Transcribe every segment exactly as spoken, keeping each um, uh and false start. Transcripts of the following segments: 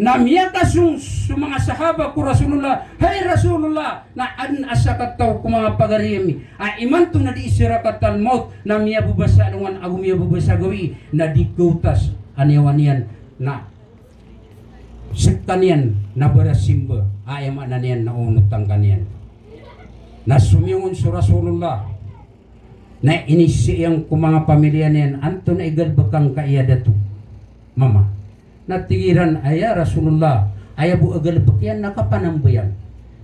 Na miyakasong so manga sahaba ko Rasulullah, "Hay Rasulullah, na adn a sakataw ko manga pagari ami a imanto na dii siran katal mawt, na miyababasa alongan ago miyababasa gawii, na di kawtas a niyawa niyan na sekaniyan na barasimba, a aya maana niyan na onotan ka niyan." Na somiyong on so Rasulullah, na inizaan iyan ko manga pamilya niyan, "Antonaa i galbk angkaya, dato, mama?" Na tig iran, "Aya Rasulullah, aya bo a galbk iyan na kapanambayang.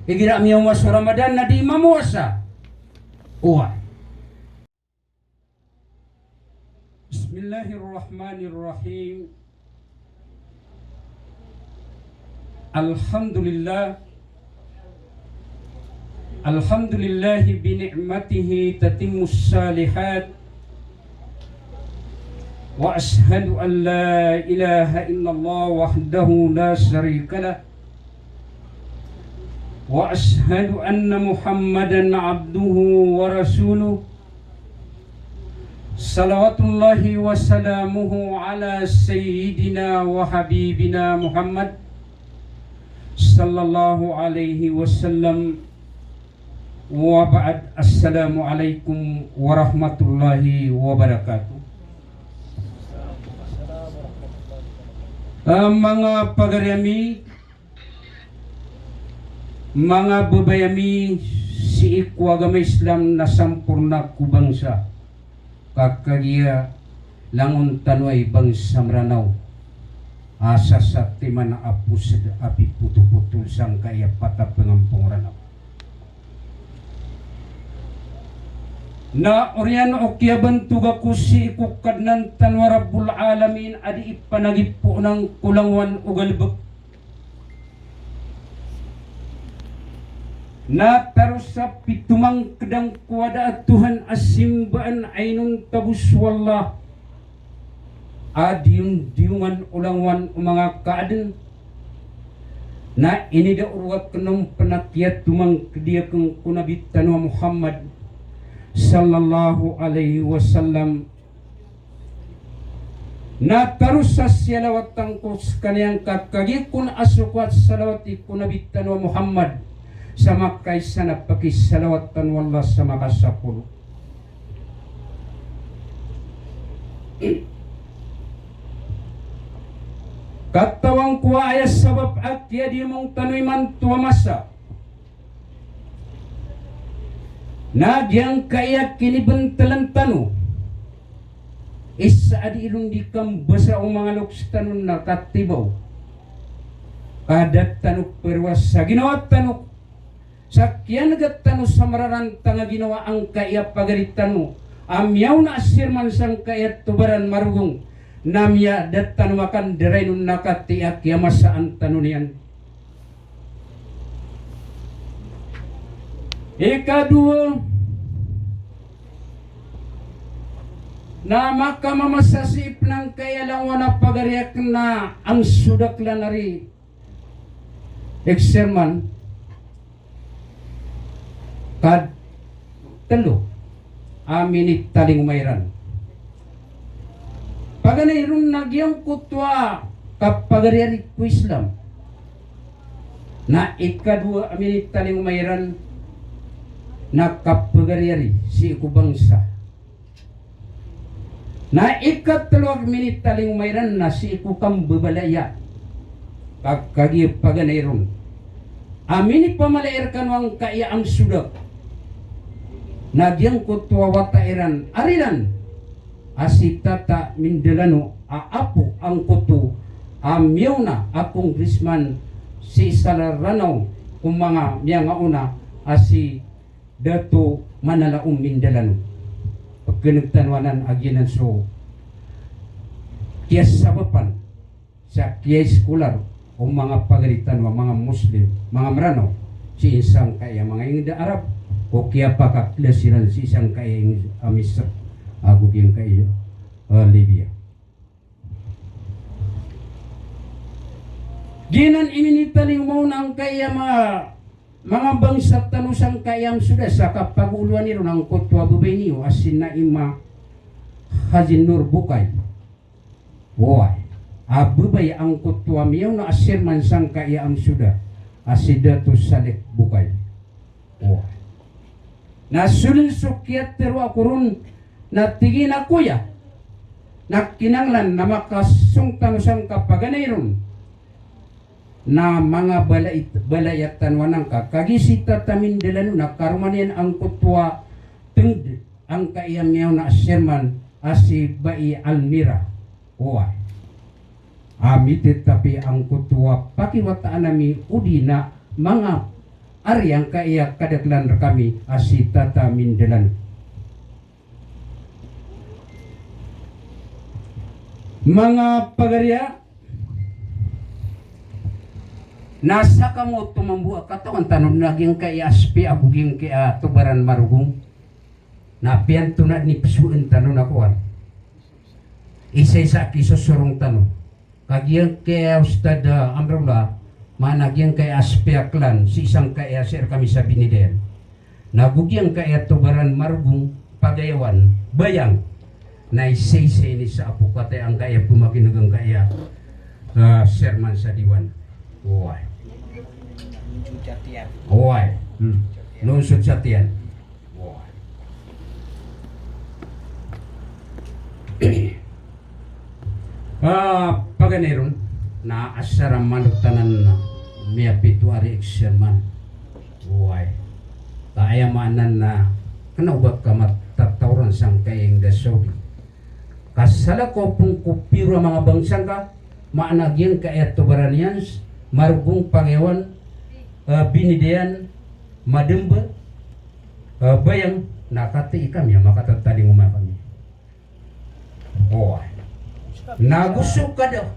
Igira miyaoma so Ramadan na dii mamowasa." Oway. Bismillahirrahmanirrahim. Alhamdulillah. Alhamdulillahi bi ni'matihi tatimmus salihat. Wa ashhadu an la ilaha illallah wahdahu la sharika lah. Wa ashhadu anna Muhammadan abduhu wa rasuluh. Salawatullahi wa salamuhu ala sayyidina wa habibina Muhammad sallallahu alaihi wasallam. Wa ba'd, assalamu alaikum warahmatullahi wabarakatuh. Ah, manga pagari ami, manga babay ami sii ko agama Islam na samporna ko bangsa, ka kagiya langon tano i bangsa Mranaw a sasatiman a posed a pipotopotol sangkaya pat a pengampong Ranaw. Na oriyan o kiyabantog ako sii ko Kadnan tano a Rabbul Alamin a dii panagipoon angko langowan o galebek. Na taros a pitomangked angkowa da a Tohan a simbaan a inonta bo so Allah a diyondiyongan o langowan o manga kaaden. Na inidao roo aken on pen a kiyatomangkedi aken ko Nabi tano a Muhammad sallallahu alaihi wasallam. Na taros a siyalawatan ko sekaniyan ka kagiya kon a so kowa salawati ko Nabi tano a Muhammad sa makaisa na pakisalawatan o Allah sa makasapolo. Katawan ko a aya sabap a kiyadiyamong tano imanto a masa na giyangkaya kinibentelen tano, isa a di iron di kambasa o manga loks tano na katibaw. Ka da tano perowa sa ginawa tano sa kiyanegat tano sa mararantang a ginawa angkaya pagari tano a miyaona a chairman sangkaya Tobaran Marogong, na miyada tano makandaray non na kati a kiyamasaan tano niyan. Ikadowa, na makamamasa sii pen angkaya langowan a pagari aken na Amsud Aklan ari ex-chairman, ka telo a minitalingoma iran. Paganay ron na giyangkoto a kapagariari ko Islam. Na ikadowa a minitalingoma iran na kapagariari sii ko bangsa. Na ikatelo a minitalingoma iran na sii ko kambebalaya. Ka kagiya paganay ron a minipamalaya rekano angkaya Amsud Ak na giyangkoto a wata iran a riran a si Tata Mindalano a apo angkoto a miyaona a congressman sii sa Ranaw ko manga miyangaona a si Dato Manala o Mindalano. Pekeneg tano anan a giyanan so kiyasabapan sa kiyaiskolar o manga pagari tano a manga Muslim, manga Meranaw, sii sangkaya manga inged a Arab, o kiyapakaklas iran sii sangkaya inged a Misr ago giyangkaya a Libya. Giyanan i minitalingoma on angkaya manga, manga bangsa tano sangkaya Amsud Ak sa kapagoloan iron angkoto a babay niyo a si Naima Haji Nur Bukay. Oway. a babay angkoto a miyaona a chairman sangkaya a AMSUDA a si Dato Saleh Bokay. Oway. Na so dn so kiyatharo ako ron na tig iyan a koya, na kinanglan na makasong tano sangkapaganay ron na manga balai, balai a tano a nangka, kagiya si Tata Mindalan on na karoma niyan angkoto a tenged angkaya miyaona a chairman a si Bai Almira. Oway. A mitetapi angkoto a pakiwataan ami odi na manga ari angkaya kadaklan rekami a si Tata Mindalan. Manga pagariya, na sakamo oto mambo a katawan tano na giyangkaya a S P ago giyangkaya a Tobaran Marogong. Na piyanto na di pesoen tano na kowan. Isaisa a kisosorong tano. Ka giyangkaya Ustad, ah, Amrullah, maana giyangkaya a S P a clan, sii sangkaya sii rekami sa Binidayan. Na go giyangkaya Tobaran Marogong Pagayawan, Bayang. Na isaisa ini sa apo kataya angkaya pemakineg angkaya, ah, chairman sa diwan. Oway. Oway. Hmm. Nonsod sa tiyan. Ah, paganay ron na asar a manotanan na miyapito ari exam man. Oway. Ka aya maana na kena o ba ka matatawran sangkaya ingga Saudi. Ka salakaw pn ko piro a manga bangsa ngka, maana giyangkaya Tobaran iyan, Marogong, Pagayawan, eh, Binidayan, Mademba, eh, Bayang, na katii kami a makatatalingoma kami. Oway. Na go so kada.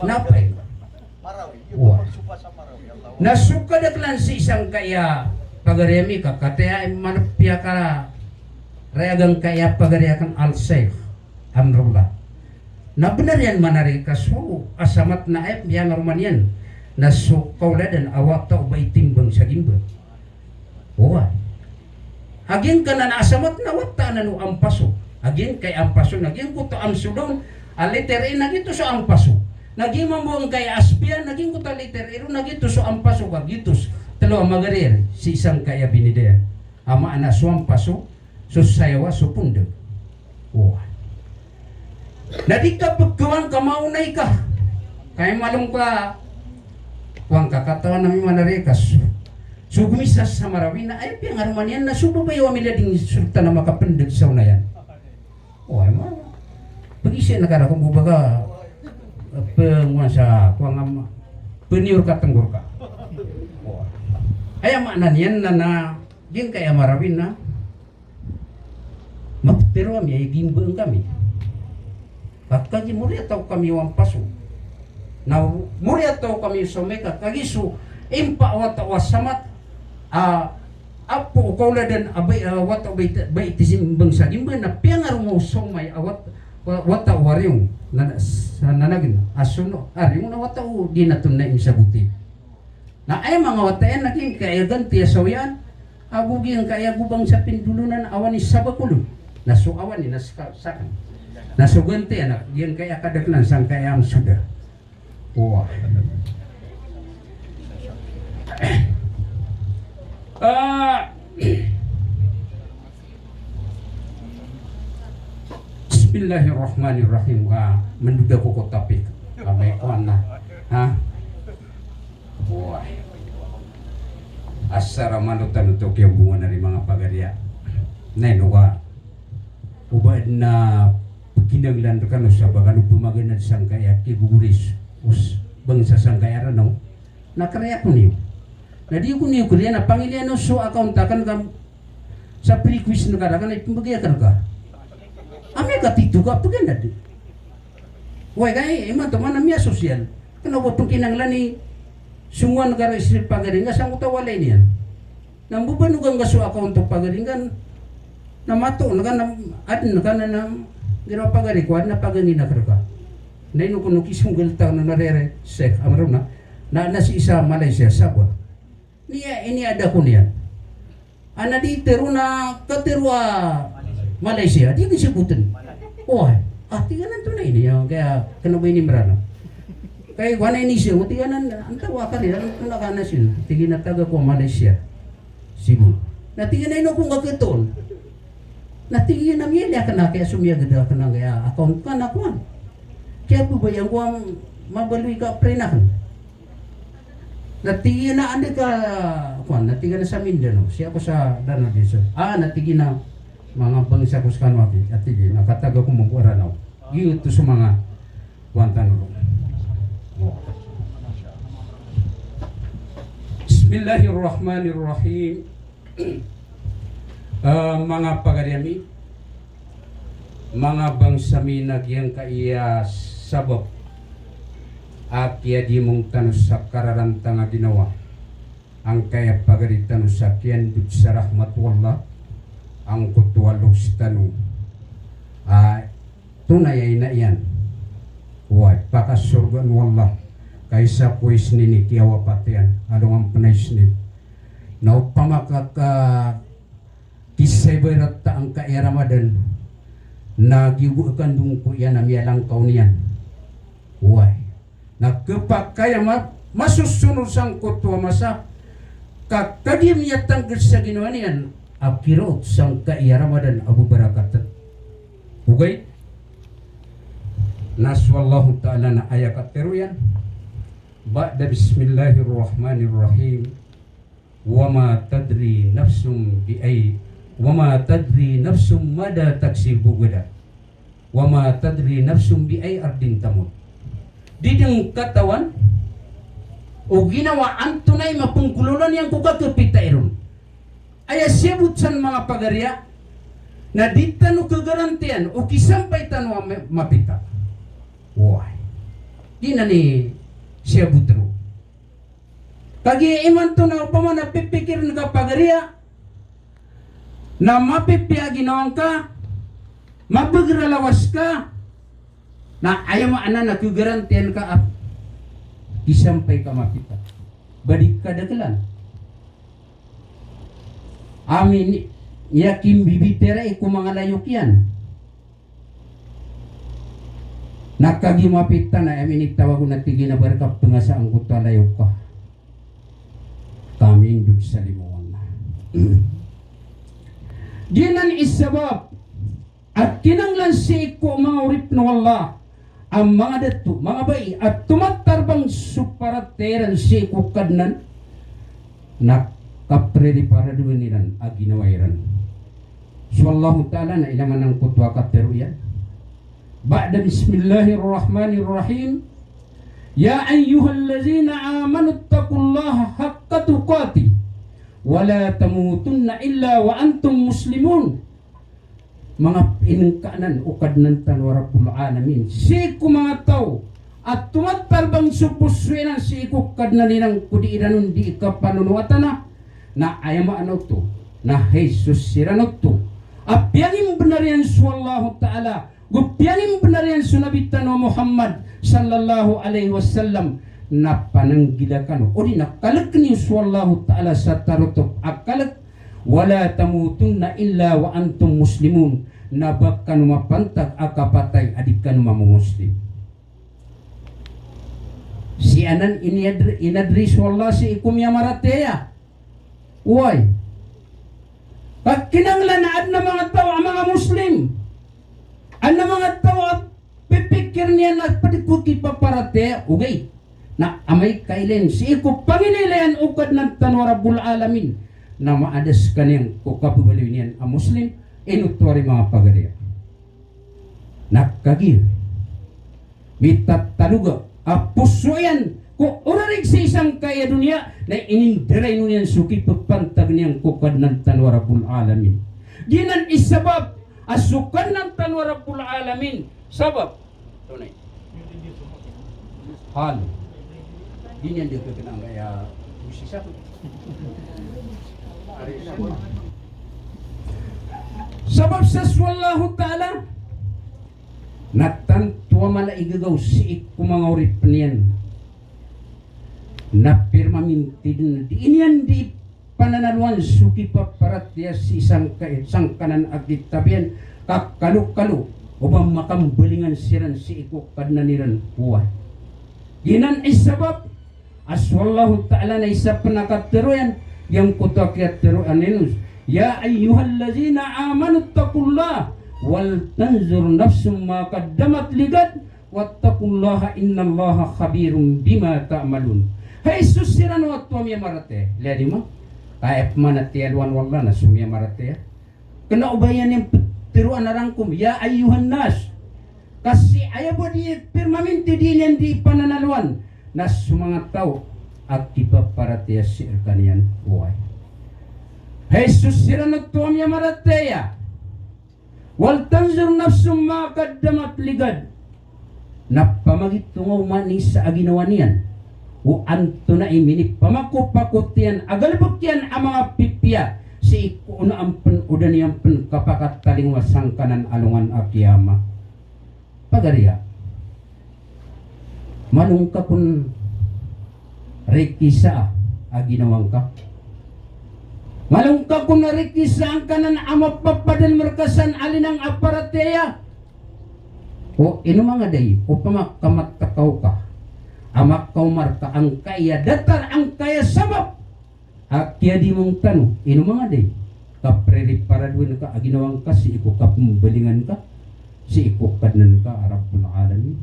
Na pay. Oway. Na so kadaklan sii sangkaya pagari ami ka, kataya man piyakarayagan kaya pagari aken Al-Sheikh Amrullah. Na benar iyan manarika so asamat na aya piyangaroma niyan na so kaoladan a wata o ba itimbang sa gimba. Oway. A giyangkanan a asamat na wata anan o ampaso. A giyangkaya ampaso na giyangkoto a AMSUDA on a letter A na giyoto so ampaso. Na giyangkaya mambo angkaya a S P A na giyangkoto a letter A ron na giyoto so ampaso ka giyoto so telo a magarir sii sangkaya Binidayan. A maana so ampaso, so sayawa, so pondeg. Oway. Na di ka pegkawan ka maonay ka. Kay malom ka. Kowan ka katawan ami manarika so, so gomisa sa Marawi na aya piyangaroma niyan na so babay o ami lading sultan a makapendeg sa onayan. Oway, ma. Pegisa na karakon bo ba ka, eh, penguasa, kowan nga ma-, peniyor ka tenggor ka. Oway. Aya maana niyan na, na giyangkaya Marawi na mapetero ami a igimbaan kami. Ka kagiya moriyataw kami o ampaso. Na moriyataw kami so meka, kagiya so impa a wata o asamat, a, apo o kaoladan a bai, a, wata o bai, bai tisimbang sa gimba, na piyangaroma o somay a wat-, wa-, wata o wariyong, na, sa nanagen, a sono, ariyong na wata o di naton na inisaboti. Na aya manga wata iyan na giyangkaya ganti a sawiyan, ago giyangkaya gobang sa Pindolonan a wani sa Bacolod. Na so awani na ska-, saken. Na so ganti iyan na giyangkaya kadaklan sangkaya AMSUDA. Oway. Ah, Bismillahirrahmanirrahim. Ka mendoda ko ko topic. Ka may kowan na. Ha? Oway. Asar a manotan oto kiyabongan ari manga pagariya. Na ino ka, o ba aden a pekinanglan rekano sa ba kano pemaganad sangkaya kigogoris os bangsa sangkaya Ranaw. Na kariya ko niyo. Na di ko niyo kariya na pangiliya niyo so account aken ka sa free quiz na karaken na ipembegay aken reka. Amay ka tito ka peganad. Oway, ka imanto man a miya-social. Kena o ba pengkinanglan i songowan ka rek sii pagari ngka sangkoto a walay niyan. Na mbabanogan ka so account o pagari ngka na mato na ka na aden ka na, na giraw pagari ko aden a pagari na kereka. Na ino kono kisonggal ta na rere Sheikh Amrullah na, na sii sa Malaysia, Sabah. Niya, ini ada ko niyan. Ana di tero na katero a Malaysia, di kisaboten. Oway. Ah, tig iyan, antonaa ini, aya kena ba ini Mranaw. Kay kowan ini siya, tig iyan, antaa a kari, antonaa ka na siya. Tig iyan a taga ko Malaysia, Cebu. Na tig iyan a ino ko ngka khatoon. Na tig iyan a miyaliyo aken a kiyasomiyagad aken a kaya account ka na kowan. Kiyababayaan ko a mabaloy ka prank aken. Na tig iyan a anda ka, kowan, na tig iyan a sa Mindanao. Sii ako sa Danau del Sur. Ah, na tig iyan a manga bangsa ko sekano aki, a tig iyan a kataga ko mambo a Ranaw. Giyoto so manga kowan tano ron. Oh. Bismillahirrahmanirrahim. Ah, manga pagari ami, manga bangsa mi, na giyangkaya sabap a kiyadimong tano sa kararantang a ginawa angkaya pagari tano sa kiyandod sa rahmat o Allah, angkoto a loks tano a tonaa i ina iyan. Oway, pakasorgaan o Allah. Kay sa ko Isnin i kiyawapat iyan, alongan pen a Isnin. Na opama ka, ka kisaibarat ta angkaya Ramadan, na giyoto a kandong ko iyan a miyalangkaw niyan. Oway. Na kepakay a ma-, masosonod sangkoto a masa, ka kagiya miyatanggal sa ginawa niyan a kiraot sangkaya Ramadan a babarakat. Ogaid na so Allahu Ta'ala na aya katharo iyan, ba'da bismillahirrahmanirrahim. Wa ma tadri nafsun bi ay, wa ma tadri nafsun madha taksibu ghadan. Wa ma tadri nafsun bi ay ardin tamut. Di den katawan o ginawa antonaa i mapenggolawla niyan ko kakepita iron. Aya siyabot san manga pagari a, na di tano kagarantiyan o kisampay tano a ma-, mapita. Oway. Di nan i siyabot ron. Kagiya imanto na opama na pipikiren ka pagari a, na mapipiya a ginawa ngka, mabeger a lawas ka, na aya maana na kagarantiyan ka a kisampay ka mapita. Ba di ka dakelan. Amin, iya kimbibitiyarai ko manga layok iyan. Na kagiya mapita na aya minitawag on a tig iyan a ba reka pengasa angkoto a layok ka. Ka mindod sa limo on. Giyanan i sabap a kinanglan sii ko manga oripen o Allah a manga dato, manga bai a tomatarbang so paratiyaya iran sii ko Kadnan, na kapreriparadowan iran a ginawa iran. So Allahu Ta'ala na ilay man angkoto a katharo iyan. Ba'da bismillahirrahmanirrahim. Ya ayyuhallazina amanu ittaqullaha haqqa tuqatih wa la tamutunna illa wa antum muslimun. Manga inengka anan o Kadnan tano a Rabbul Alamin. Sii ko manga taw a tomatarbang so poso iran sii ko Kadnan iran ko di iran on di kapanonoatana. Na aya maana oto, na hay so siran oto a piyangimbenar iyan so Allahu Ta'ala, go piyangimbenar iyan so Nabi tano a Muhammad sallallahu alaihi wasallam, na pananggila kano, odi na kalek niyo so Allahu Ta'ala sa tarotop a kalek, wala tamutunna illa wa antum muslimun, na ba kano mapantag a kapatay a di kano mamomoslim. Sii anan inadri-, inadri so Allah sii ko miyamaratiyaya. Oway. Ka kinanglan a aden a manga taw a manga Muslim, aden a manga taw a pipikiren iyan a ped ko kipaparatiyaya, ogaid na amay ka ilayin sii ko pangilailayan o Kadnan tano a Rabbul Alamin, na maada sekaniyan ko kababaloy niyan a Muslim, ino oto ari manga pagari a. Na kagiya mitataloga a poso iyan ko orarig sii sangkaya doniya, na inindarainon iyan so kipepantag niyan ko Kadnan tano a Rabbul Alamin. Giyanan i sabap a so Kadnan tano a Rabbul Alamin, sabap. Tonay. Hal. Di niyan di kekenang kaya musisa. Sabap sa so Allahu Ta'ala na tanto a mala i gagaw sii ko manga oripen iyan. Na pirmaminti den, di niyan di pananalowan so kipaparatiyaya sii sangka-, sangkanan a kitab iyan, ka kalokalo O ba makambalingan siran sii ko Kadnan iran, oway. Giyanan i sabap a so Allahu Ta'ala na isa pn a katharo iyan, giyangkoto a kiyatharo iyan, "Ya ayyuhallazina amanu ittaqullaha wal tanzur nafsum ma qaddamat ligad, wattaqullaha innallaha khabirum bima ta'malun." Hay so siran oto a miyamaratiyaya, liyadi ma, ka aya pman a tiyalowan o Allah na so miyamaratiyaya. Kna o ba iyan iyan ptharoan a rangkom, "Ya ayyuhan nas." Ka sii aya bo di pirmaminti di niyan di pananalowan na so manga taw a kipaparatiyaya sii rkaniyan, oway. Hay so siran oto a miyamaratiyaya. "Wal tanzur nafsum ma qaddamat ligad." Na pamagitonga o manosiya a ginawa niyan o antonaa i minipamakopakotiyan a galbk iyan a manga pipiya sii ko onaan pn o da niyan pn kapakatalingoma sangkanan a alongan a kiyama. Pagariya, malo ngka kon rikisa a ginawa ngka. Malo ngka kon rikisa angkanan a mapapadalm rka san a linang a paratiyaya. O ino manga dai, opama ka matakaw ka a makaoma rka angkaya datar, angkaya sabap a kiyadimong tano, ino manga dai, kapririparadon ka a ginawa ngka sii ko kapmbalingan ka sii ko Kadnan ka a Rabbul Alamin.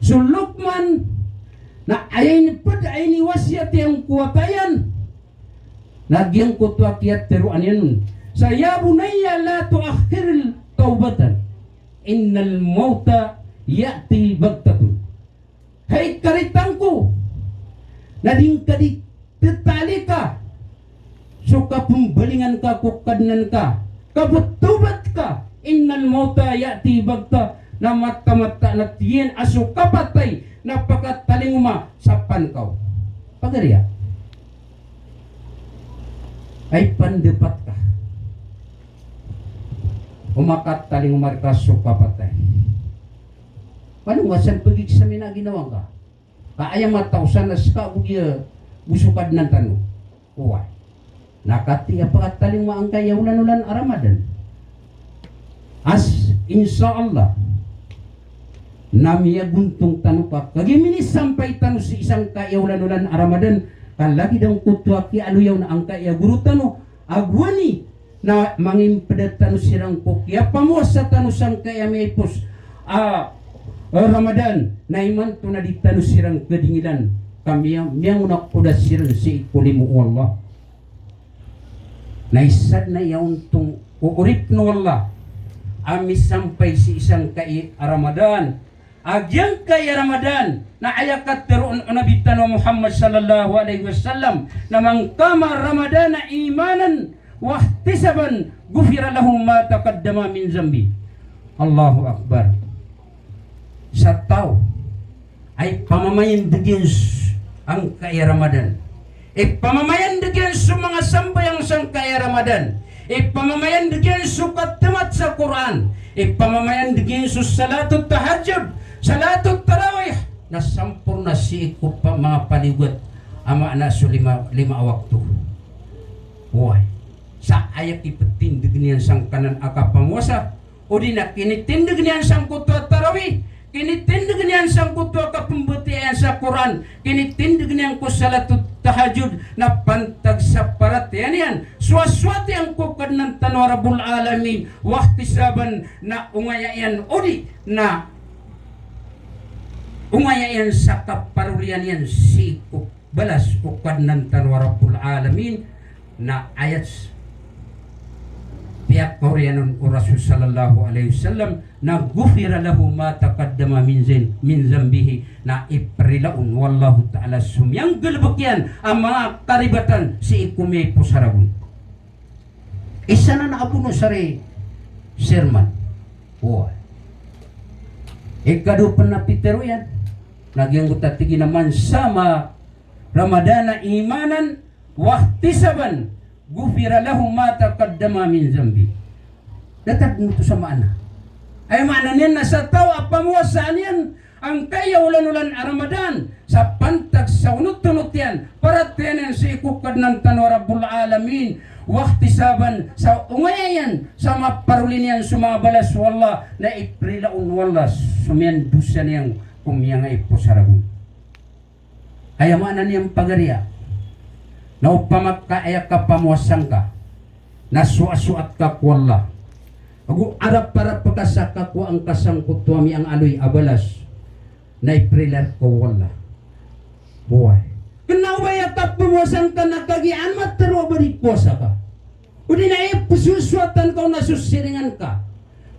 So Luqman na aya inipd, aya iniwasiyat iyan ko wata iyan na giyangkoto a kiyatharo iyan on sa, "Ya bunayya la tu'akhkhiril tawbata, innal mawta ya'ti baghtatan." Hay karitang ko, na di ngka di thatalika so kapmbalingan ka ko Kadnan ka, ka bo tawbat ka, innal mawta ya'ti baghtah, na mataan, mataan a tiyan a so kapatay na pakatalingoma sa pangkaw. Pagariya, ay pandapat ka o makatalingoma rka so kapatay. Malo ngka san pagigsamina a ginawa ngka. Ka aya mataw san na ska bo giya bo so Kadnan tano. Oway. Na katii a pakatalingoma angkaya olan-olan a Ramadan. As, insha Allah, na miyagontong tano ka kagiya minisampay tano sii sangkaya olan-olan a Ramadan, ka lagid angkoto a kiyaaloya on angkaya goro tano a gowani na mangimpda tano siran ko kiyapamowasa tano sangkaya miyaipos a Ramadan, na imanto na di tano siran kadingilan ka miya-, miyangonakod siran sii ko limo o Allah. Na isa dn a aya ontong o oripn o Allah a misampay sii sangkaya Ramadan. A giyangkaya Ramadan na aya katharoon o Nabi tano a Muhammad sallallahu alaihi wasallam na, "Man qama Ramadana imanan wahtisaban ghufira lahu ma taqaddama min dhanbi." Allahu Akbar. Sa taw a ipamamayandg iyan s-, angkaya Ramadan, ipamamayandg iyan so manga sambayang sangkaya Ramadan, ipamamayandg iyan so kathamat sa Qur'an, ipamamayandg iyan so salatut tahajjud, salatut tarawih, na samporna sii ko pa-, manga paliyogat a maana so lima, lima a wakto. Oway. Sa aya kiptindg niyan sangkanan a kapamowasa, odi na kinitindg niyan sangkoto a tarawih, kinitindg niyan sangkoto a kapmbatiya iyan sa Qur'an, kinitindg niyan ko salatut tahajjud, na pantag sa paratiyaya niyan, sowasowat iyan ko Kadnan tano a Rabbul Alamin, wahtisaban, na ongaya iyan, odi na ongaya iyan sa kaparoliyan iyan sii ko balas o Kadnan tano a Rabbul Alamin, na ayat piyakaoriyan on o Rasul sallallahu alaihi wasallam, na ghufira lahu ma taqaddama min zan-, min dhanbihi, na iprila on o Allahu Ta'ala so miyanggalbk iyan a manga karibatan sii ko miyaipos a ragon. Isa nan a abono sa ri Sherman. Oway. Ikadowa pn a pitharo iyan na giyangkoto a tig iyan a, "Man sama Ramadana imanan wahtisaban, ghufira lahu ma taqaddama min dhanbi." Datar dn oto sa maana. Aya maana niyan na sa taw a pamowasaan iyan angkaya olan-olan a Ramadan, sa pantag sa onot-onot iyan, paratiyaya niyan sii ko Kadnan tano a Rabbul Alamin, Amin. Wahtisaban, sa ongaya iyan sa maparoli niyan so manga balas o Allah, na iprila on o Allah so miyandosa niyan ko miyanga i pos a ragon. Aya maana niyan pagariya, na opama ka aya kapamowasa ngka na soasoat ka ko Allah, ago araparap ka sa kakowa ngka sangkoto a miyanga aloy a balas, na iprila rka o Allah. Oway. Kena o ba aya kapamowasa ngka na kagiya an matero a ba di powasa ka, odi na aya pesosoatan ka on na so siringan ka,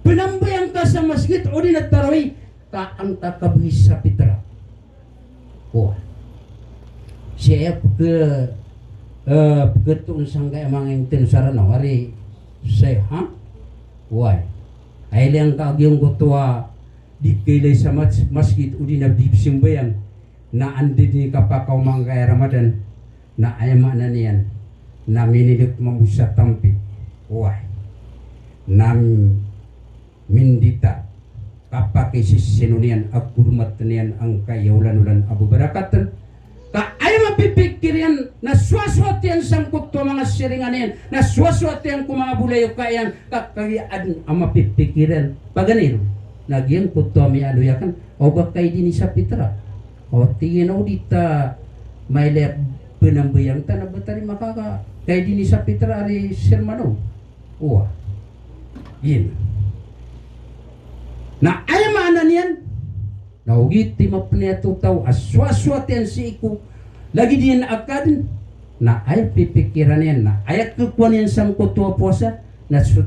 penambayang ka sa masgit odi na tarawih, ka an ka kabegi sa pitra. Oway. Sii aya peke, eh, peketoon sangkaya manga ingten sa Ranaw, ari saya, ha? Oway. Aya ilay angka a giyangkoto a di kailay sa mas-, masgit odi na di pesambayang, na anda den i kapakaoma angkaya Ramadan, na aya maana niyan na minilek mambo sa tampi. Oway. Na mindita, kapakisisino niyan a kormat iyan angkaya olanolan a bebarakaten. Ka aya mapipikir iyan na soasoat iyan sangkoto a manga siringan iyan, na soasoat iyan ko manga bolayoka iyan, ka kagiya aden a mapipikir iyan. Paganay ron, na giyangkoto a miyaaloy aken, o ba kaidini sa pitra. O tig iyan a o di ta mailay a penambayang ta na ba ta di makakaidini sa pitra ari Sir Manaw. Oway. Giya. Na aya maana niyan na ogaid i mapnaya o taw a soasoat iyan sii ko lagid iyan a kaden, na aya pipikiran iyan, na aya kekowa niyan sangkoto a powasa, na so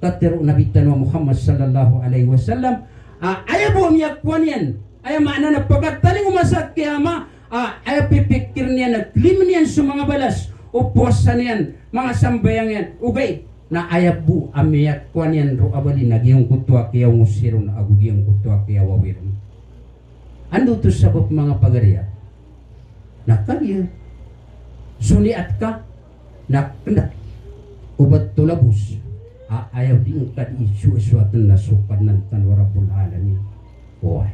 katero o Nabi tano a Muhammad sallallahu alaihi wasallam, a aya bo a miyakowa niyan, aya maana na pakatalingoma sa kiyama, a aya pipikir niyan na klimen iyan so manga balas o powasa niyan, manga sambayang iyan, ogaid na aya bo a miyakowa niyan ro a bali na giyangkoto a kiyaongosi ron ago giyangkoto a kiyawawi ron. Anda oto sabap, manga pagariya? Na kagiya so niyat ka na kena o ba oto labos a aya di ngka di soasoaten na so Kadnan tano a Rabbul Alamin. Oway.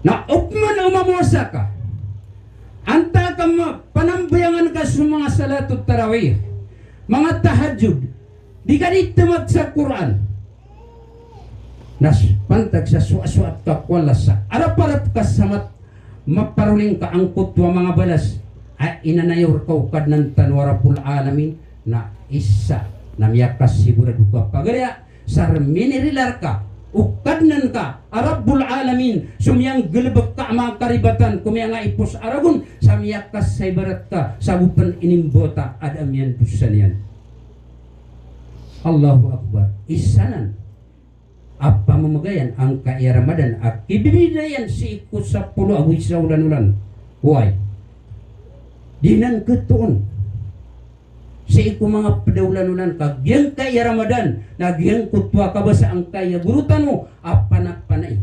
Na opama na mamowasa ka, antaa ka ma-, panambayangan ka so manga salatul tarawih, manga tahajjud, di ka di temat sa Qur'an, na s-, pantag sa soasoat ka ko Allah sa araparap ka sa mat-, maparoli ngka angkoto a manga balas a inanayaw rka o Kadnan tano a Rabbul Alamin, na isa na miyakasiborado ka pagariya sa reminirila rka o Kadnan ka a Rabbul Alamin, so miyanggalebek ka a manga karibatan ko miyanga i pos a ragon, sa miyakasaibarat ka sa bo pen inimbota a da a miyandosa niyan. Allahu Akbar. Isa nan a pamemagayan angkaya Ramadan a kibibida iyan sii ko sapolo ago isa olanolan. Oway. Di nan ketoon sii ko manga ped a olanolan ka giyangkaya Ramadan, na giyangkoto a kabasa angkaya goro tano a panapanai.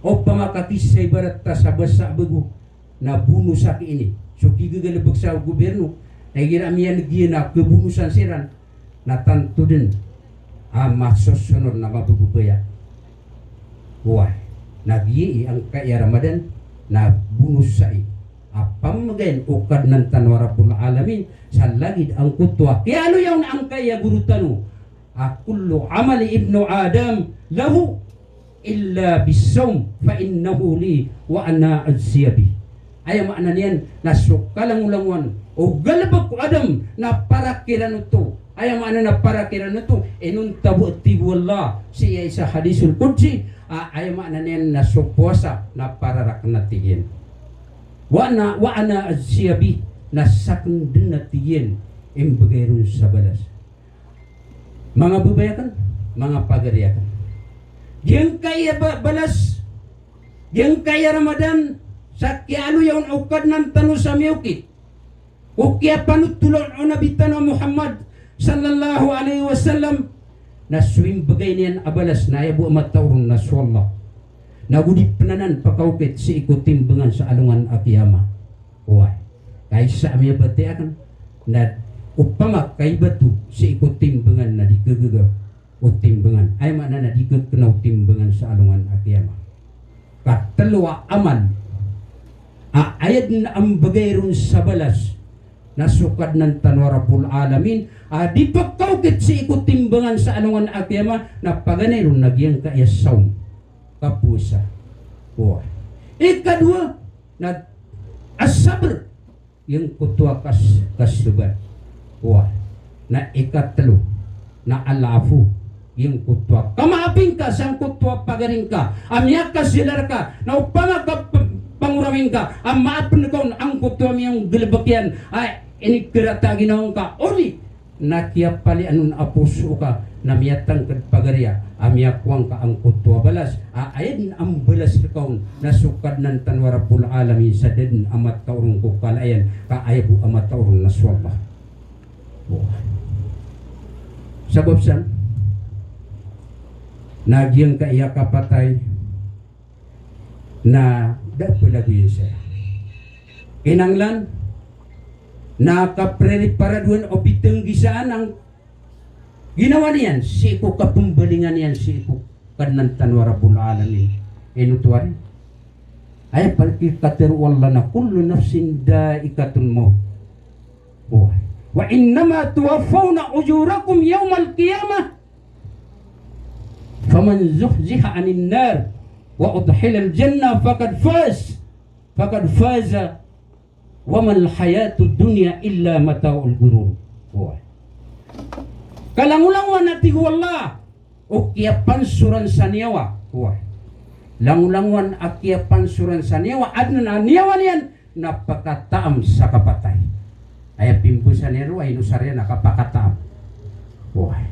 Opama ka kisaibarat ta sa basa a bego, na bonos aki ini. So kigagalebek sa gobyerno, na igira a miyaneg iyan a kebonosan siran, na tanto den a masosonor na mabebebaya. Oway, na giya i angkaya Ramadan na bonos ai a pamemagayan o Kadnan tano a Rabbul Alamin, sa lagid angkoto a kiyaaloya on angkaya goro tano a, "Kullu amali ibnu Adam lahu illa bis-sawm fa innahu li wa ana ajzi bih." Aya maana niyan na so kalangolangowan o galebek o Adam na para kiran oto. Aya maana na para kiran oto, inonta bo, tig o Allah sii sa hadisul qudsi, a, aya maana niyan na so powasa na para raken, a tig iyan. Wa ana, wa ana ajzi bih, na saken den, a tig iyan, imbegay ron sa balas. Manga babay aken, manga pagari aken. Giyangkaya ba-, balas, giyangkaya Ramadan, sa kiyaaloya on o Kadnan tano sa miyaokit, o kiyapanothola on o Nabi tano a Muhammad sallallahu alaihi wasallam, na so imbegay niyan a balas na aya bo a matao ron na so Allah. Na go di pen anan pakaokit sii ko timbangan sa alongan a kiyama. Oway. Ka isa a miyabatiya aken na opama ka ibato sii ko timbangan na di kagaga o timbangan. Aya maana na di kakena o timbangan sa alongan a kiyama. Ka telo a amal a aya den a mbegay ron sa balas Na so Kadnan tano a Rabbul Alamin a di pkaokit sii ko timbangan sa alongan a kiyama, na paganay ron na giyangkaya sawm, kapowasa. Oway. Ikadowa na as-sabr, giyangkoto a kas-, kasobat. Oway. Na ikatlo na al-afw, giyangkoto a kamaapi ngka sangkoto a pagari ngka a miyakasola rka, na opama ka p-, pangorawi ngka a maapn ka on angkoto a miyanggalbk iyan a inikarata a ginawa ngka, odi na kiyapalian on a poso ka na miyatangkd pagariya a miyakowa ngka angkoto a balas a aya dn a mbalas rka on na so Kadnan tano a Rabbul Alamin sa da dn a mataw ron ko kala iyan, ka aya bo a mataw ron na so Allah. Sabap san na giyangkaya kapatay na da a plagoyan saya. Kinanglan na kapreriparadoan o pitnggisaan ang ginawa niyan sii ko kapmbalingan iyan sii ko Kadnan tano a Rabbul Alamin. Ino oto ari? Aya pn i katharo o Allah na kullu nafsin dha'iqatul mawt. Oway. Wa innama tuwaffawna ujurakum yawmal qiyamah. Faman zuhziha 'anin nar wa udkhilal jannah faqad faz. Faqad faza. Wa mal hayatud dunya illa mata'ul ghurur. Oway. Ka langolangowan a tig o Allah o kiyapansoran sa niyawa. Oway. Langolangowan a kiyapansoran sa niyawa, adn a niyawa niyan na pakataam sa kapatay. Aya pimbosan iyan roo a inosar iyan a kapakataam. Oway.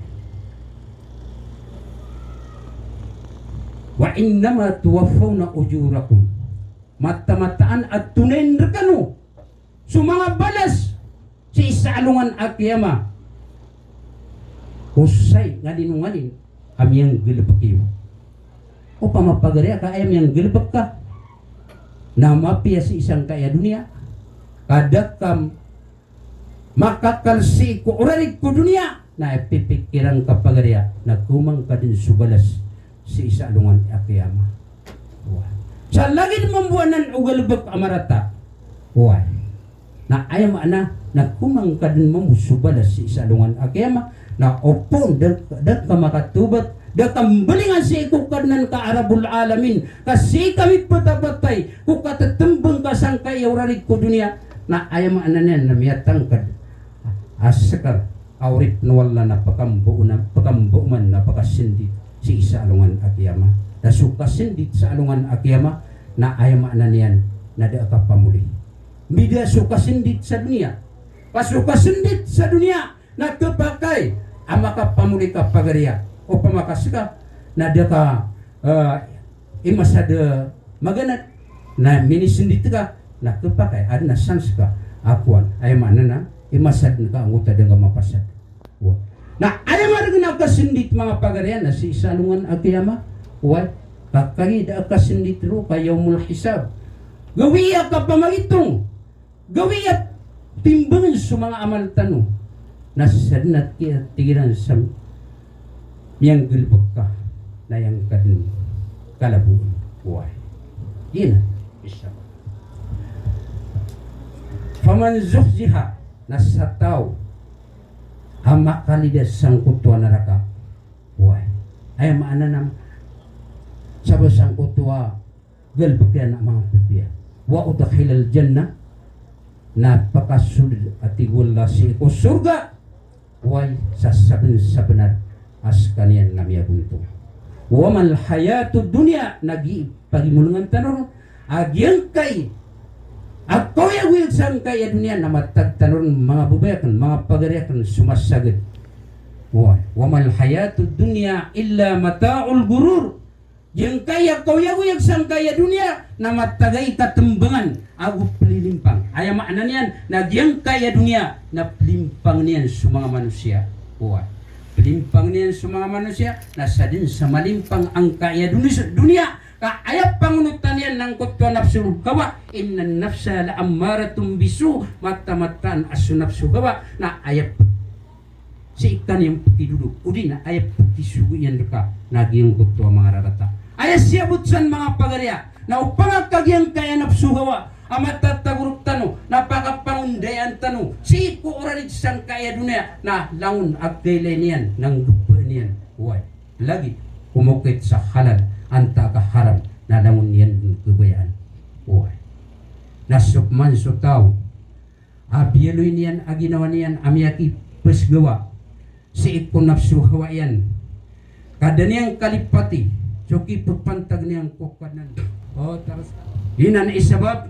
Wa innama tuwaffawna ujurakum. Mataan-mataan a tonayn rkano so manga balas sii sa alongan a kiyama. Osay nganin o nganin a miyanggalbk iyo. Opama pagariya ka aya miyanggalbk ka na mapiya sii sangkaya doniya, ka da ka makakal sii ko orarig ko doniya, na aya pipikirang ka pagariya na kowma ngka dn so balas sii sa alongan a kiyama. Oway. Sa lagid mambo anan o galbk a marata. Oway. Na aya maana na kowma ngka dn mambo so balas sii sa alongan a kiyama, na opama da, da ka makatawbat, da ka mbalingan sii ko Kadnan ka a Rabbul Alamin, ka sii ka mipatapatay ko katatmbang ka sangkaya orarig ko doniya, na aya maana niyan na miyatangkd a ska a oripn o Allah na pkambo-, na pkambo man na pkasndit sii sa alongan a kiyama. Na so kasndit sa alongan a kiyama na aya maana niyan na da a kapamoli. Mbida so kasndit sa doniya. Ka so kasndit sa doniya na khapakay a makapamoli ka pagariya. Opama ka ska na da ka, eh, imasad, eh, maganad, na minisndit ka, na khapakay, adn a chance ka a kowan. Aya maana na imasad ka angkoto a da ngka mapasad. Oway. Na aya maana rkna a kasndit, manga pagariya, na sii sa alongan a kiyama. Oway. Ka kagiya da a kasndit roo ka yawmul hisab. Gawii a kapamagitong. Gawii a timbangn so manga amal tano. Na sadn a kiya tig iran sa miyanggalbk ka na aya ngka dn kalaboon. Oway. Giyanan. Isa. Faman zuhziha, na sa taw a makalidas sangkoto a naraka. Oway. Aya maana na sabap sangkoto a galbk iyan a manga pipiya. Wa udkhilal jannah, na pakasold a tig o Allah sii ko sorga. Oway, sa sabnsabnar a skaniyan na miyagontong. Wa mal hayatud dunya, na gii pagimolangan tano ron a giyangkai a kaoyagoyag sangkai a doniya na matag tano ron manga babay akn, manga pagari akn, somasagad. Oway, wa mal hayatud dunya illa mata'ul ghurur. Giyangkai a kaoyagoyag sangkai a doniya na matag ai katmbangan ago plilimpang. Aya maana niyan na giyangkai a doniya na plimpang iyan so manga manosiya. Oway. Plimpang iyan so manga manosiya, na sadn sa malimpang angkai a doni-, doniya. Ka aya pangonotan iyan na angkoto a nafsul hawa, innan nafsa la ammaratun bisu, mataan-mataan a so nafsul hawa na aya p-, sii kaniyan pkidodog, odi na aya pkisogo iyan rka na giyangkoto a manga rarata. Aya siyabot san, manga pagariya, na opama ka giyangkai a nafsul hawa a matatago rktano, na pakapangondayaan tano sii Sangkaya doniya na langon a kailay niyan, na nggebbaan iyan. Oway. Lagid komokit sa halal antaa ka haram, na langon iyan kebayaan. Oway. Na so pman so taw a biyaloy niyan a ginawa niyan a miyakipesgawa sii ko nafso hawa iyan, ka da niyan kalipati so kipepantag niyan ko Kadnan. O, taros. Giyanan i sabap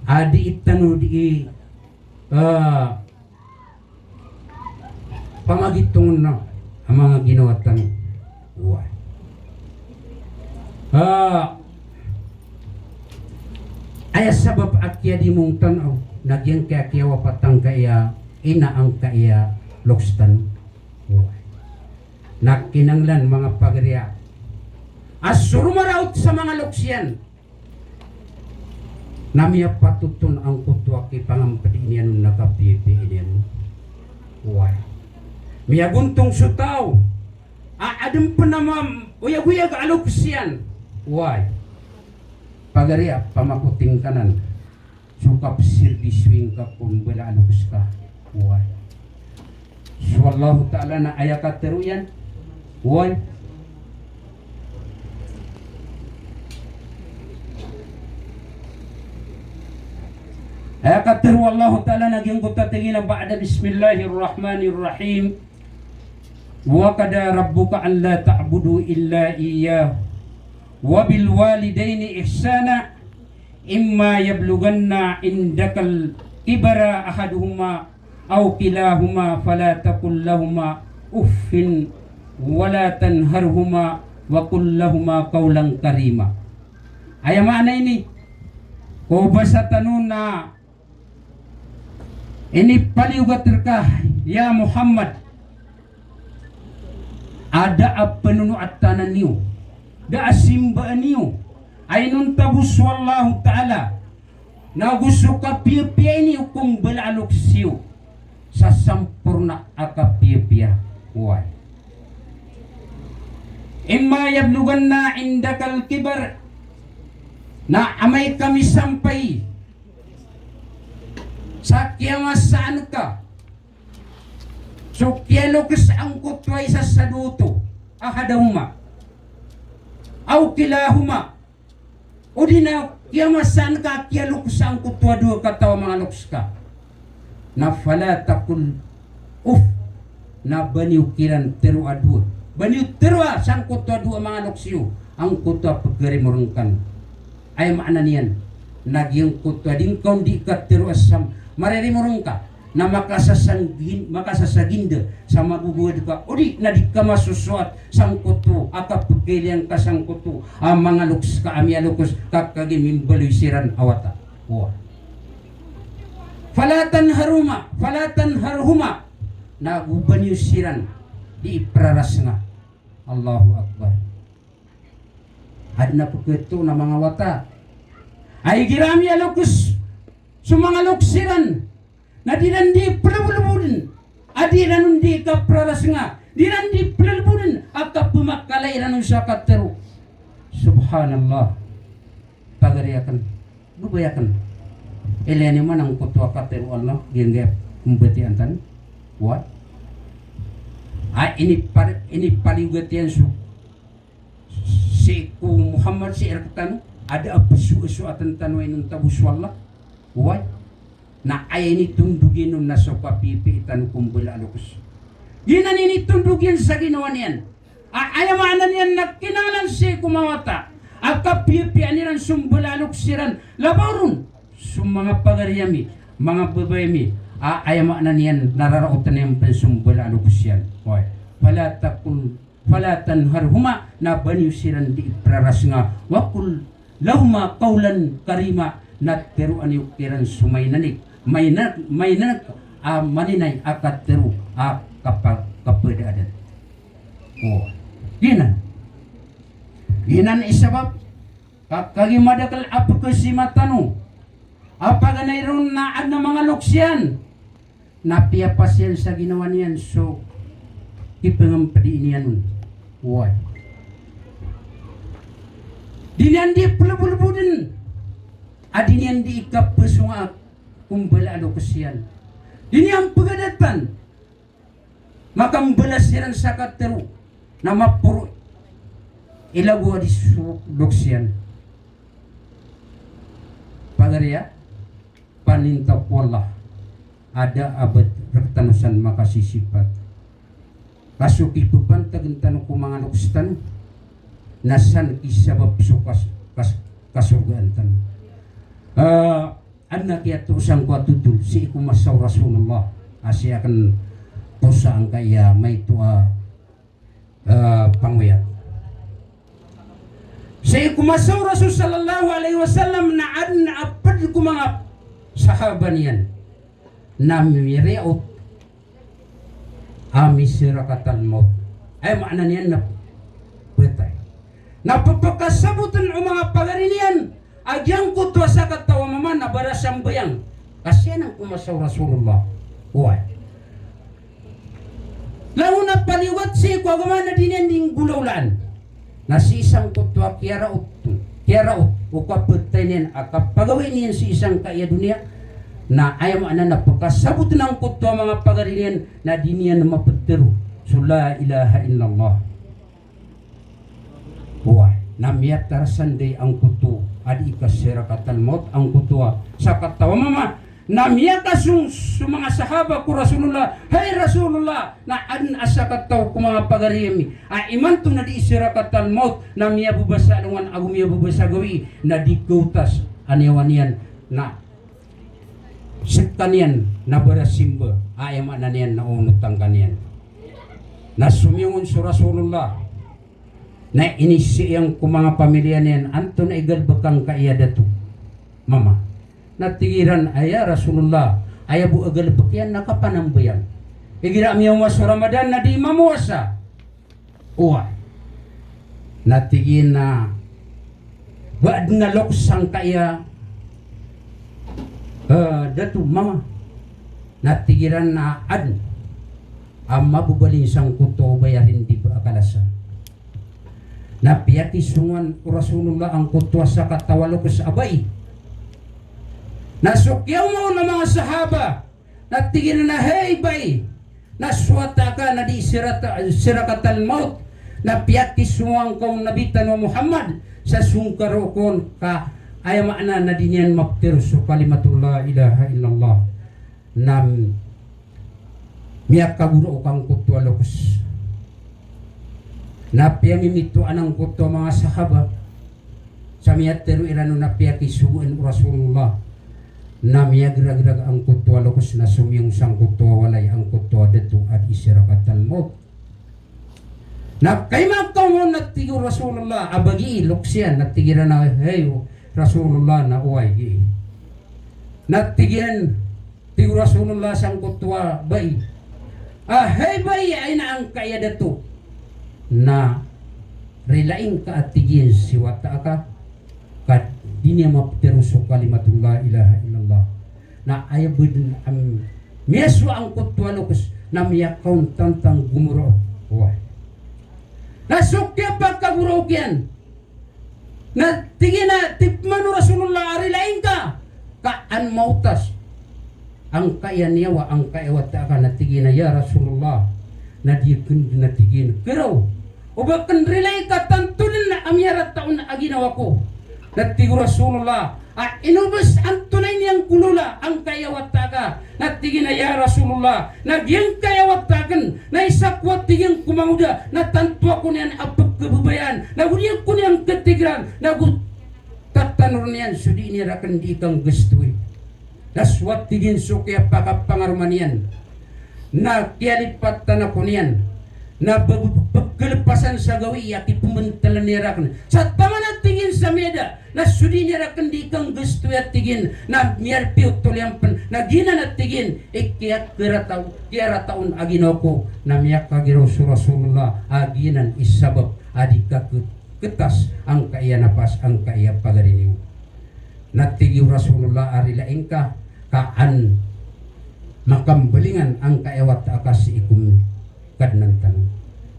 a dii tano dii, ah, pamagitongen a manga ginawa tano. Oway. Ah, aya sabap a kiyadimong tano na giyangkaya kiyawapatan ka iya ina angkaya loks tano. Oway. Na kinanglan, manga pagari, a so romaraot sa manga loks iyan na miyapatot on angkoto a kipangampedi niyan on na kapiyapiya niyan on. Oway. Miyagontong so taw a aden pen a maoyagoyag a loks iyan. Oway. Pagari, a pamakoting ka nan so kapsirbisyo ingka ko mbala a loks ka. Oway. So Allahu Ta'ala na aya katero iyan. Oway. Aya katero o Allahu Ta'ala na giyangkoto a tig iyan a ba'da bismillahir rahmanir rahim. Wa qada rabbuka alla ta'budu illa iyyahu wa bil walidayni ihsana. Imma yablughanna indakal kibara ahaduhuma aw kilahuma fala taqul lahuma uffin wala tanharhuma wa qul lahuma qawlan karima. Aya maana ini, ko basa tano na inipaliyogat rka, ya Muhammad, a da a penonoatan iyo, da a simbaan iyo a inonta bo so Allahu Ta'ala, nago so kapiyapiya niyo ko mbala a loks iyo sa samporna a kapiyapiya. Oway. Imma yablughanna indakal kibar, na amay ka misampay sa kiyamasaan ka so kiyaloks angkoto a isa sa dowa oto, ahaduhuma aw kilahuma, odi na kiyamasaan ka a kiyaloks angkoto a dowa kataw a manga loks ka, na fala taqul uff, na ba niyo kiran tero a dowa, ba niyo tero a sangkoto a dowa a manga loks iyo angkoto a pagarimoreng ka. Aya maana niyan na giyangkoto a di ngka on di katero a sam, maririmoreng ka na makasasagin-, makasasaginda sa magogowad ka, odi na di ka masosoat sangkoto a kapagailay angka sangkoto a manga loks ka a miyaloks ka kagiya mimbaloy siran a wata. Oway. Fala tanharhuma, fala tanharhuma, nago ba niyo siran di iprarasnga. Allahu Akbar. Aden a peketoon a manga wata a igira a miyaloks so manga loks iran na di ran di pelebodleboden, a di ran on di kaprarasnga, di ran di pelebodleboden a kapemakalai ran on sa katero. Subhanallah. Pagari aken, gobay aken. Ilaya niyo man angkoto a katero o Allah, giyangkaya pembatiyaa tano. Oway. A, inipar-, inipaliyogat iyan so sii ko Muhammad sii rektano, a da a pesoasoaten tano a inonta bo so Allah. Oway. Na aya initondog iyan on na so kapiyapiya tano ko mbala a loks. Giyanan initondog iyan sa ginawa niyan. A, aya maana niyan na kinanglan sii ko manga wata a kapiyapiyaan iran so mbala a loks iran. Labaw ron so manga pagari ami, manga babay ami, a, aya maana niyan na raraoten iyan pen so mbala a loks iyan. Oway. Fala taqul, fala tanharhuma, na ba niyo siran di iprarasnga. Wa qul lahuma qawlan karima, na teroa niyo kiran so mainanig, maina-, mainanig a maninay a katero a kapa-, kapadaadan. O, giyanan. Giyanan i sabap ka kagiya madakel a pekesima tano a paganay ron na aden a manga loks iyan na piyapasad iyan sa ginawa niyan so kipengempedi niyan on. Oway. Di niyan di pelebodleboden a di niyan di ikapesonga ko mbala a loks iyan. Di niyan pegadatan. Makambalas iran sa katero na maporo i lago a di so loks iyan. Pagari a paninta ko Allah a da a ba rektano san makasisipat. Ka so kipepantag tano ko manga loks tano na san i sabap so kas-, kas-, kasorgaan tano. Ah, Adn a kiyatoos angkoto a totol sii ko masa o Rasulullah a sii aken posa angkaya maito a, eh, pangoyat. Sii ko masa o Rasul sallallahu alaihi wasallam na adn a ped ko manga sahaba niyan na miriyaot a misirakatal maut. Aya maana niyan na petay. Na pepekasaboten o manga pagari niyan a giyangkoto a sakataw a mama na barasambayang. Ka sii anan ko masa o Rasulullah. Oway. Langon a paliyogat sii ko agama na di niyan di nggolawlaan. Na sii sangkoto a kiyaraot, kiyaraot o kapetay niyan a kapagawii niyan sii sangkaya doniya, na aya maana na pekasaboten angkoto a manga pagari niyan na di niyan mapetero so la ilaha illallah. Oway, na miyatarasanday angkoto a di kasirakatal maut angkoto a sakataw a mama. Na miyakasong so manga sahaba ko Rasulullah, "Hay Rasulullah, na adn a sakataw ko manga pagari ami a imanto na di sirakatal maut, na miyababasa alongan ago miyababasa gawii, na di kaotas a niyawa niyan na sekaniyan na barasimba, aya maana niyan na onotan kaniyan." Na somiyong on so Rasulullah. Na inizaan iyan ko manga pamiliya niyan, "Antonaa i galebek angkaya dato, mama?" Na tig iran a, "Ya Rasulullah, aya bo a galebek iyan na kapanambayang. Igira a miyaoma so Ramadan na di mamowasa." Oway. Na tig iyan a, "Ba adn a loks angkaya, eh, dato, mama?" Na tig iran a adn a mababaling sangkoto a obay a rindib a kalasan. Na piyakisongan o Rasulullah angkoto a sakataw a loks a bai. Na so kiyaoma on a manga sahaba, na tig iran a, "Hay bai, na so wata ka na di sirata-, sirakatal maut, na piyakisongan ka o Nabi tano a Muhammad sa songkar o kon ka aya maana na di niyan mapetero so kalimatul la ilaha illallah." Na miyakagoraok angkoto a loks. Na piyamimitoan angkoto a manga sahaba sa miyatero iran on a piyakisogoan o Rasulullah. Na miyageragerag angkoto a loks na somiyong sangkoto a walay angkoto a dato a di sirakatal maut. Na kaima kaoma on, na tig o Rasulullah a bagi i loks iyan, na tig iran a, "Hay o Rasulullah, na oway gii." Na tig iyan, tig o Rasulullah sangkoto a bai a, "Hay bai, aya na angkaya dato, na rilaing ka," a tig iyan, "si wata aka ka di niyan mapetero so kalimatul la ilaha illallah." Na aya bo dn a miyasowa angkoto a loks na miyakaon tantang gomoraok. Oway. Na so kiyapakagoraok iyan, na tig iyan a tipeman o Rasulullah a rilaing ka ka an maotas angkaya niyawa, angkaya wata aka. Na tig iyan a, "Ya Rasulullah, na di aken dn," na tig iyan, "keraw o ba aken rilai ka tanto dn a miyarata on a ginawa ko." Na tig o Rasulullah a, "Ino bes antonaa i niyan kolola angkaya wata aka?" Na tig iyan a, "Ya Rasulullah, na giyangkaya wata aken na isa ko," a tig iyan, "ko mangoda na tanto ako niyan a pekhababayaan, na go di ako niyan khatigran, na go tatanor iyan so dii niyan raken dii kanggastoi." Na so, a tig iyan, so kiyapakapangaroma niyan na kiyalipatan ako niyan na be-, be-, pekelepasan sa gawii a kipembentalan iyan raken. Sa taman, a tig iyan, sa miyada na so dii niyan raken dii kanggastoi, a tig iyan, na miyarpiyo toliyan pen, na giyanan, a tig iyan, i kiyakerata-, kiyarata on a ginawa ko. Na miyakagiraw so Rasulullah a giyanan i sabap a di kaketas angkaya napas angkaya pagari niyo. Na tig o Rasulullah a rilaing ka ka an makambalingan angkaya wata aka sii ko Kadnan tano.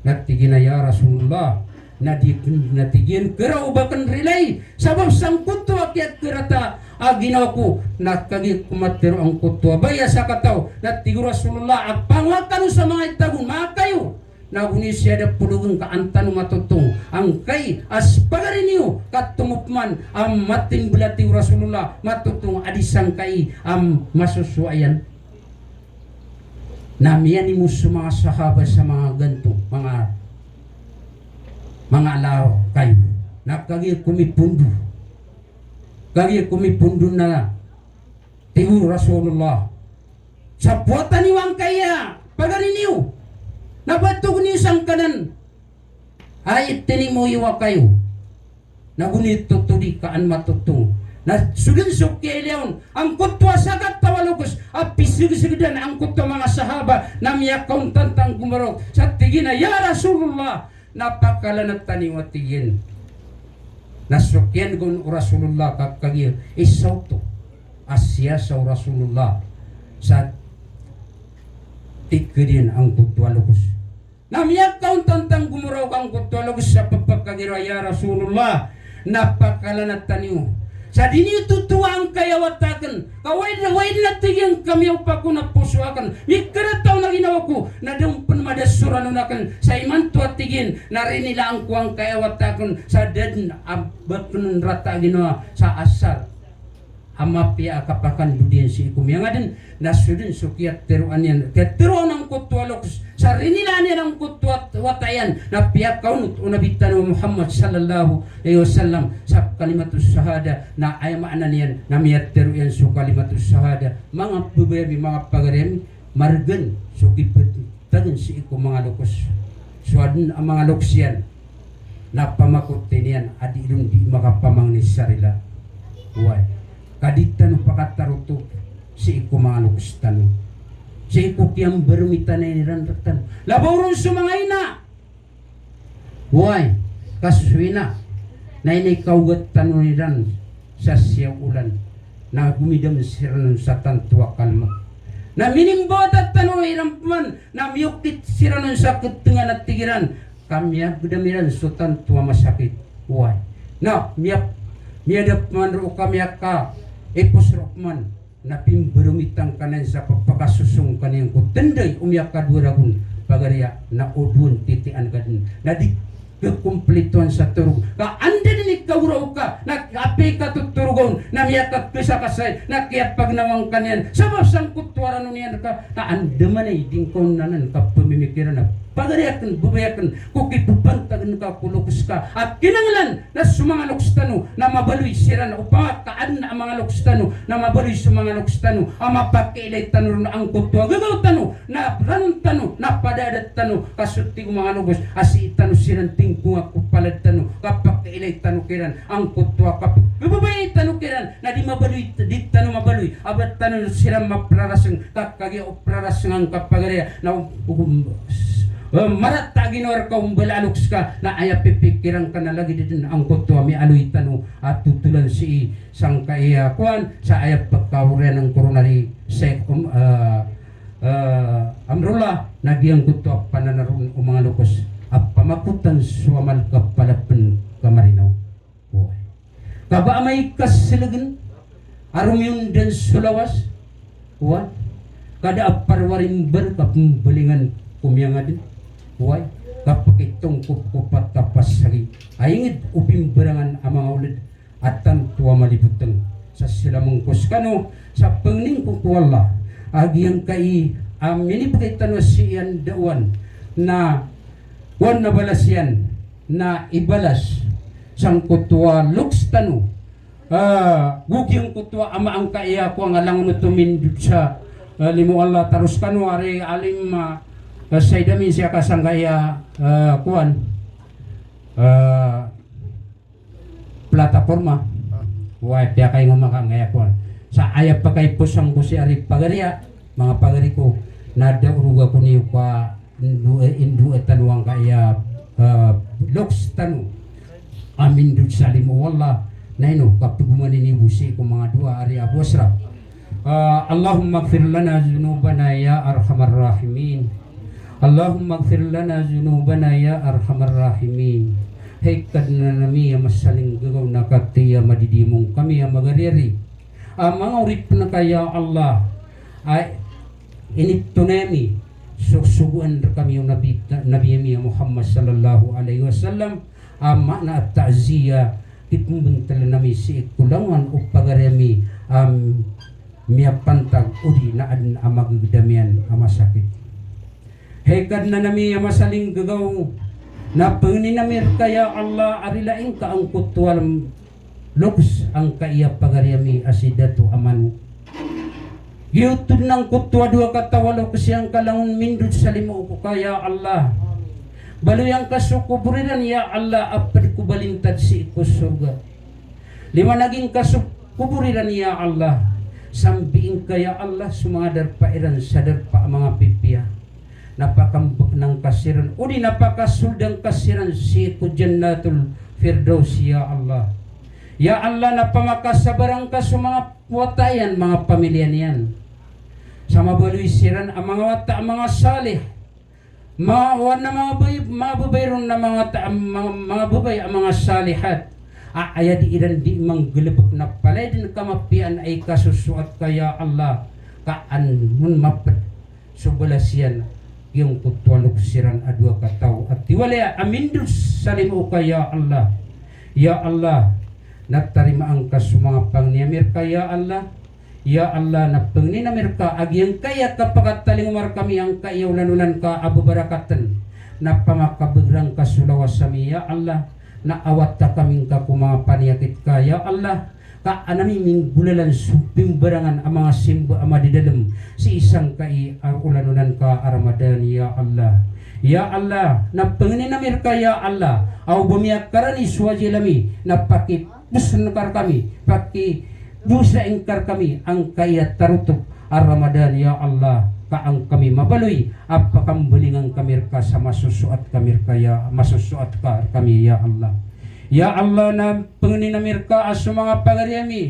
Na tig iyan a, "Ya Rasulullah, na di aken," na tig iyan, "keraw o ba aken rilai, sabap sangkoto a kiyakerata a ginawa ko, na kagiya ko matero angkoto a baya sa kataw, na tig o Rasulullah a pangowa kano sa manga itago, makayo, na goni siya da pologn ka an tano matotong angkai a spagari niyo, ka tomo pman a matimbl a tig o Rasulullah, matotong a di sangkai a masosowa iyan. Na miyanimo so manga sahaba sa manga ganto, manga, manga ala kayo. Na kagiya ko mipondo. Kagiya ko mipondo na tig o Rasulullah, sa powatan iyo angkai a pagari niyo. Na batog niyo sangkanan a itinimo iyo a kayo. Na goni totodi ka an matotong. Na so dn so kiyailay on angkoto a sakataw a lokes a pisgsgdan angkoto a manga sahaba, na miyakaontantang gomaraok sa tig iyan a, "Ya Rasulullah, na pakalanatan iyo," a tig iyan. Na so kiyan'g on o Rasulullah ka kagiya isa oto a siyasa o Rasulullah sa tig iyan angkoto a lokes. Na miyakaontantang gomaraok angkoto a lokes sa pphakagiraw a, "Ya Rasulullah, na pakalanatan iyo. Sa di niyo totowa angkai a wata akn. Ka oway dn, oway dn a tig iyan ka miyaopak on a poso akn. Mikarata on a ginawa ko, na da on pn mada so ranon akn. Sa imanto," a tig iyan, "na rinilaan ko angkai a wata akn sa da dn a ba akn on rata a ginawa sa asar." A mapiya a kapakandod iyan sii ko miyangadn, na so dn so kiyateroan iyan, kiyateroan angkoto a lokes, sa rinilaan iyan angkoto a wata iyan, na piyakaonot o Nabi tano a Muhammad sallallahu alaihi wasallam sa kalimatus shahada, na aya maana niyan, na miyatero iyan so kalimatus shahada, manga babay ami, manga pagari ami, margn so kiptagn sii ko manga lokes. So adn a manga lokes iyan na pamakotin iyan a di ron di makapamangni sa rila. Oway. Ka di tano pakatarotop sii ko manga lokes tano. Sii ko kiyambaromitan iran rktano. Labaw ron so manga ina. Oway, ka so ina na inikaogat tano iran sa siyaw olan, na gomidam siran on sa tanto a kalma. Na minimbawata tano iran pman, na miyokit siran on sa ktngan a tig iran, ka miyagdam iran so tanto a masakit. Oway. Na miya, miyada pman roo ka miyakaipos roo pman. Na pimbaromitan ka niyan sa pphakasosong ka niyan ko tnday o miyakadowa ragon pagariya, na o dowan titian ka dn. Na di kkomplitoan sa torog. Ka anda dn i kagoraok ka, na apiya i katotoroga on, na miyakakasakasay, na kiyapagnawan ka niyan. Sabap sangkoto a ranon iyan rka, na andamanaya i di ngka on anan kapamimikiran a pagari akn, babay akn, ko kipphantagn ka ko lokes ka a kinanglan na so manga lokes tano na mabaloy siran, opama ka adn a manga lokes tano na mabaloy so manga lokes tano a mapakiilay tano ron angkoto a gagaw tano, na ranon tano, na padadat tano, ka so tig o manga lokes a sii tano siran tingkonga ko palad tano, ka pakiilay tano kiran angkoto a kapagbabayai tano kiran, na di mabaloy, di tano mabaloy a ba tano siran mapraraseng, ka kagiya o praraseng angka pagariya, na um, um, eh, marata a ginawa rka o mbala a lokes ka, na aya pipikiran ka na lagid dn angkoto a miyaaloy tano a totolan sii sangkai a kowan, sa aya pkaoriyan angkoto ron a di Sheikh, um, eh, eh, Amrullah, na giyangkoto a pananaron o manga lokes a pamakotan so amal ka palapn ka marinaw. Oway. Ka ba amay ka slgn a romiyondan so lawas. Oway. Ka da a parowarimbar ka pmbalingan ko miyangadn. Oway. Ka pakitongkop ko patapasagi a ingd o pimbarangan a manga oled a tanto a malibotng sa slamngko skano sa pangnin ko ko Allah a giyangkai a minibgay tano sii a ndaowan na kowan na balas iyan na ibalas sangkoto a lokes tano. Ah, go giyangkoto a ama angkaya ko a langon oto mindod sa, ah, limo o Allah, taros kano ari alim, ah, Said Amin sii ka sangkaya, ah, kowan, ah, plataporma. Oway, piyakainga maka angkaya kowan. Sa aya pakaipos angko sii ari pagariya, manga pagari ko, na da o roga ko niyo ka indo, eh, indo, eh, tano angkaya, eh, lokes tano a mindod sa limo o Allah. Na ino, kapgomanin iyo bo sii ko manga doa ari Abu Ashraf. Ah, Allahummaghfir lana dhunubana ya arhamar rahimin. Allahummaghfir lana dhunubana ya arhamar rahimin. Hay Kadnan ami a masalinggagaw na katii a madidimong kami a magariari. a manga oripen ka ya Allah, a initonan ami, so sogoan rekami o Nabi, Nabi ami a Muhammad sallallahu alaihi wasallam, a maana a ta'ziyah, di pembentelen ami sii ko langowan o pagari ami a miyapantag odi na aden a magegedam iyan a masakit. Hay Kadnan ami a masalinggagaw, na pengenin ami reka ya Allah a rilaing ka angkoto a loks angkaya pagari ami a si Dato Amanu. Giyoto den angkoto a dowa kataw a loks iyan ka langon mindod sa limo ko ka ya Allah. Baloy angka so kobor iran ya Allah a ped ko balintad sii ko sorga. Liwanagi ngka so kobor iran ya Allah. Sambii ngka ya Allah so manga darpa iran sa darpa a manga pipiya. Na pakambekena ngka siran, odi na pakasolda ngka siran sii ko Jannatul Firdaus ya Allah. Ya Allah, na pamakasabar angka so manga wata iyan, manga pamiliya niyan. Sa mabaloy siran a manga wata a manga salih. Manga, wana manga bay-, manga babay ron na manga wata, manga, manga babay a manga salihat. A, aya di iran di manggalebek na palaya den ka mapiyaan a ikasosoat ka ya Allah. Ka an on maped so balas iyan giyangkoto a loks iran a dowa kataw a tiwalaya a mindod sa limo ka ya Allah. Ya Allah, na tarimaa ngka so manga pangni ami reka ya Allah. Ya Allah, na pengenin ami reka a giyangkaya kapakatalingoma rekami angkaya olan-olan ka a bebarakaten. Na pamakabegera ngka so lawas ami ya Allah. Na awata kami ngka ko manga paniyakit ka ya Allah. Ka an ami minggolalan so pimbarangan a manga simba a madadalem sii sangkai a olan-olan ka a Ramadan ya Allah. Ya Allah, na pengenin ami reka ya Allah a o ba miyakarani so ajal ami na paki- dosa ngka rekami, pakidosa ngka rekami angkaya tarotop a Ramadan ya Allah, ka an kami mabaloy a pakambalingan kami reka sa masosoat kami reka ya, masosoat ka rekami ya Allah. Ya Allah, na pengenin ami reka a so manga pagari ami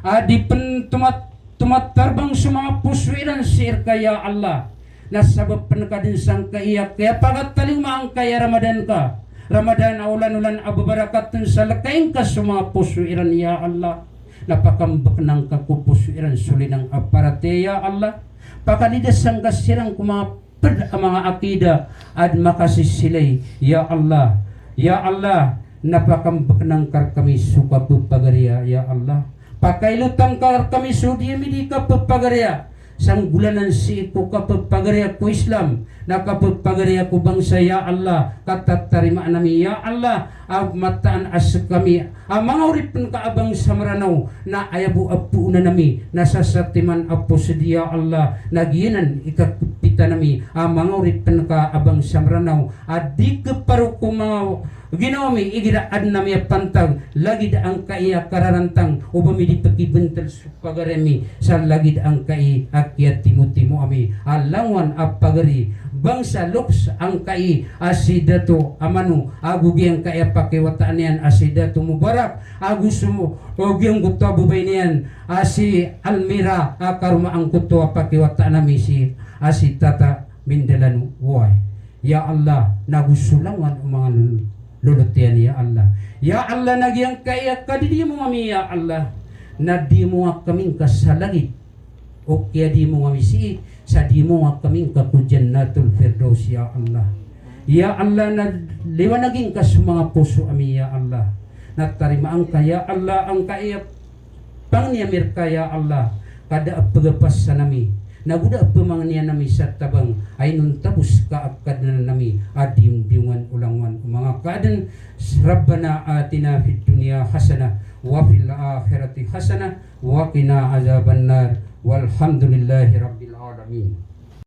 a di pen tomat- tomatarbang so manga poso iran sii reka ya Allah. Na sabap pen ka den sangkaya kiyapakatalingoma angkaya Ramadan ka, Ramadan a olan-olan a bebarakaten sa lekay ngka so manga poso iran ya Allah. Na pakambekena ngka ko poso iran so linang a paratiyaya ya Allah. Pakalidasa ngka siran ko manga ped a manga akida a di makasisilay ya Allah. Ya Allah, na pakambekena ngka rekami so kapepagariya ya Allah. Pakailota ngka rekami so di ami di kapepagariya. Sanggolalan sii ko kapepagariya ko Islam, na kapepagariya ko bangsa ya Allah, ka tatarimaan ami ya Allah a mataan a sekami a manga oripen ka a bangsa Meranaw na aya bo a poonan ami na sasatiman a posed ya Allah, na giyanan i kakepitan ami a manga oripen ka a bangsa Meranaw a di keparo ko manga ginawa mi igira aden a miyapantag, lagid angkai a kararantang o ba mi di pekibentel so pagari ami, sa lagid angkai a kiyatimotimo ami a langowan a pagari bangsa loks angkai a si Dato Amanu, ago giyangkai a pakiwataan iyan a si Dato Mubarak, ago so, o giyangkoto a babay niyan a si Almira, a karoma angkoto a pakiwataan ami si, a si Tata Mindalanu, wai. Ya Allah, nago so langowan o manga lol-, lolot iyan, ya Allah. Ya Allah, na giyangkai a kadidimo ami, ya Allah, na dimo ngka ami ngka sa lagid o kiyadimo ami sii sa dimo ngka ami ngka ko Jannatul Firdaus, ya Allah. Ya Allah, na liwanagi ngka so manga poso ami, ya Allah. Na tarimaa ngka, ya Allah, angkai a pangni ami reka, ya Allah, ka da a pegapasan ami, nago da a pemangnian ami sa tabang a inonta bo seka a Kadnan ami a diyongdiyongan o langowan o manga kaaden. Rabbana atina fid dunya hasanah wa fil akhirati hasanah wa qina adzabannar. Walhamdulillahi rabbil alamin.